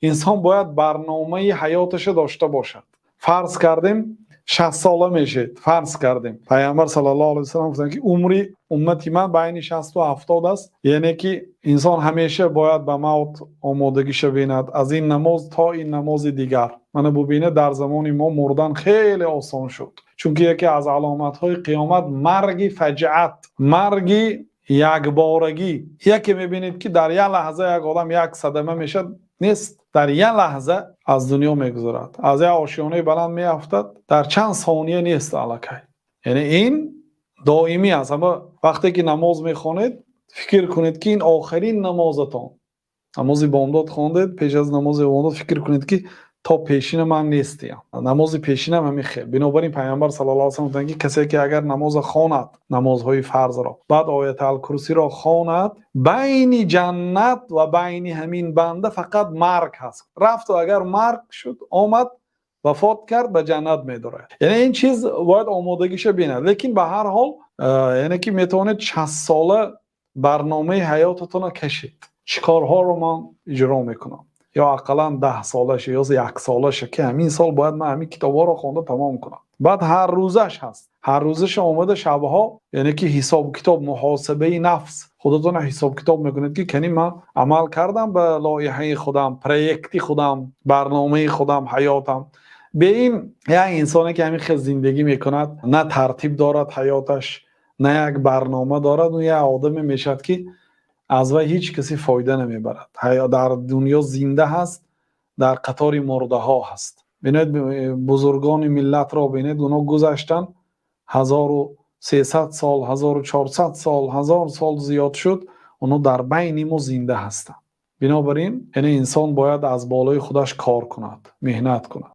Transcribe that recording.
Инсон бояд барномаи ҳаёташро дошта бошад. Фарз кардем, 60 сола мешавед. Фарз кардем, Паёмбар саллаллоҳу алайҳи васаллам гуфтанд, ки умри уммати ман байни 60-у 70 аст. Яъне ки инсон ҳамеша бояд ба мавт омодагиша бинад, аз ин намоз то ин намози дигар. Мана бубинед, дар замони мо мурдан хеле осон шуд, чунки яке аз аломатҳои қиёмат марги фаҷъат, марги якборагӣ. Яке мебинед, ки дар як лаҳза як одам як садама мешавад, нест, дар як лаҳза аз дунё мегузарад, аз як ошёнаи баланд меафтад, дар чанд сония нест аллакай. Яъне ин доимӣ аст. Аммо вақте ки намоз мехонед, фикр кунед, ки ин охирин намозатон. Намози бомдод хондед, пеш аз намози бомдод фикр кунед, ки то пешина ман нестиям, намози пешинам ҳамин хел. Бинобар ин Паёмбар саллаллоҳу алайҳи васаллам гуфтанд, ки касе ки агар намоза хонад, намозҳои фарзро, баъд Ояталкурсиро хонад, байни ҷаннат ва байни ҳамин банда фақат марг ҳаст. Рафту агар марг шуд, омад, вафот кард, ба ҷаннат медорад. Яъне ин чиз бояд омодагиша бинад. Лекин ба ҳар ҳол, яъне ки метавонед 60 сола барномаи ҳаётатонро кашед: чӣ корҳоро ман иҷро мекунам, ё ақаллан 10 солаша ё яксолаша, ки ҳамин сол бояд ман ҳамин китобҳоро хонда тамом кунам. Баъд ҳар рӯзаш ҳаст, ҳар рӯзаша омада, шабҳо, яъне ки ҳисобу китоб, муҳосибаи нафс, худатонро ҳисоб китоб мекунед, ки кани ман амал кардам ба лоиҳаи худам, проекти худам, барномаи худам, ҳаётам. Бе ин як инсоне ки ҳамин хел зиндагӣ мекунад, на тартиб дорад ҳаёташ, на як барнома дорад, ӯ як одаме мешавад, ки аз вай ҳеҷ касе фоида намебарад. Дар дунё зинда ҳаст, дар қатори мурдаҳо ҳаст. Бинед, бузургони миллатро бинед, онҳо гузаштанд, 1300 сол, 1400 сол, 1000 сол зиёд шуд, онҳо дар байни мо зинда ҳастанд. Бинобар ин, яъне инсон бояд аз болои худаш кор кунад, меҳнат кунад.